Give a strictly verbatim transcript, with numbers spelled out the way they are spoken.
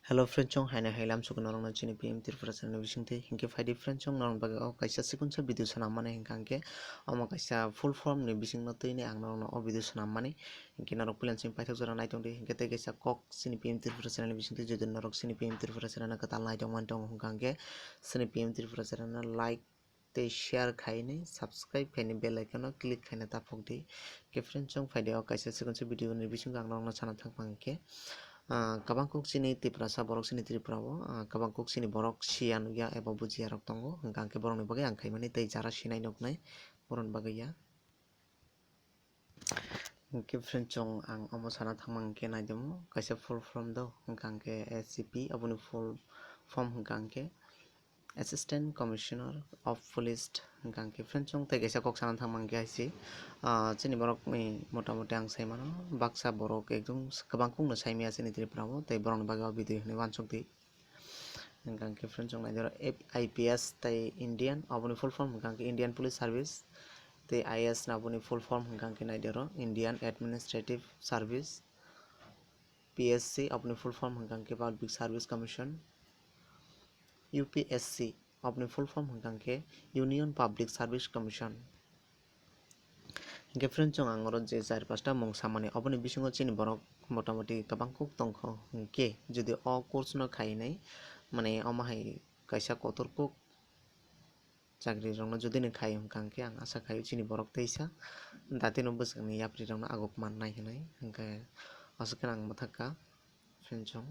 Hello friend chong, haino hailam suku norokno chini P M Tripura channel ni bisingtwi. Hinkhe phaidi friend chong, norokni bagwi o kaisa sikonsa video swnam mani hinkha hinkhe omo kaisa full form ni bisingno twini ang norokno o video swnam mani. Hinkhe norok puila chini paithak jora naitongdi, hinkhe tei kaisa kok chini P M Tripura channel ni bisingtwi, jodi norok chini P M Tripura channel no kwtal naitongmani tongo hinkha hinkhe chini P M Tripura channel no like tei share khainai, subscribe khainai, bell icon o click khaina taphokdi. Hinkhe friend chong phaidi o kaisa sikonsa video ni bisingo ang norokno sana thangma hinkhe, ah, kwbang kok chini Tiprasa borok chini Tripura o, ah, kwbang kok chini borok siya nukya eba bujiya rok tongo, hinkha hinkhe borokni bagwi ang khaimani tei jara sinai nuknai borokni bagwi ya. Hinkhe friend chong ang omo sana thangma hinkhe naidemo kaisa full form do hinkha hinkhe A C P, aboni full form hinkha hinkhe Assistant Commissioner of Police hinkha hinkhe friend chong tei kaisa kok sana thangma hinkhe hai se, ah, chini borokni motamoti ang sai mano baksa borok ekdom kwbang kokno sai maya chini Tripura o, tei borokni bagwi o video hinwi uansukdi. Hinkha hinkhe friend chong naidi oro I P S tei Indian, aboni full form hinkha hinkhe Indian Police Service, tei I A S ni aboni full form hinkha hinkhe naidi oro Indian Administrative Service, P S C aboni full form hinkha hinkhe Public Service Commission, U P S C aboni full form hinkha hinkhe Union Public Service Commission. Hinkhe friend chong ang oro je char pasta mung samani, oboni bisingo chini borok motamoti kwbang kok tongkho, hinkhe jodi o course no khainai, mane omo hai kaisa kotor kok chakri rokno jodi no khai hinkha hinkhe ang asa khaio chini borok teisa datino bwswkni yapri rokno aguk mannai hinwi, hinkhe aswk kheno ang mwthakha friend chong.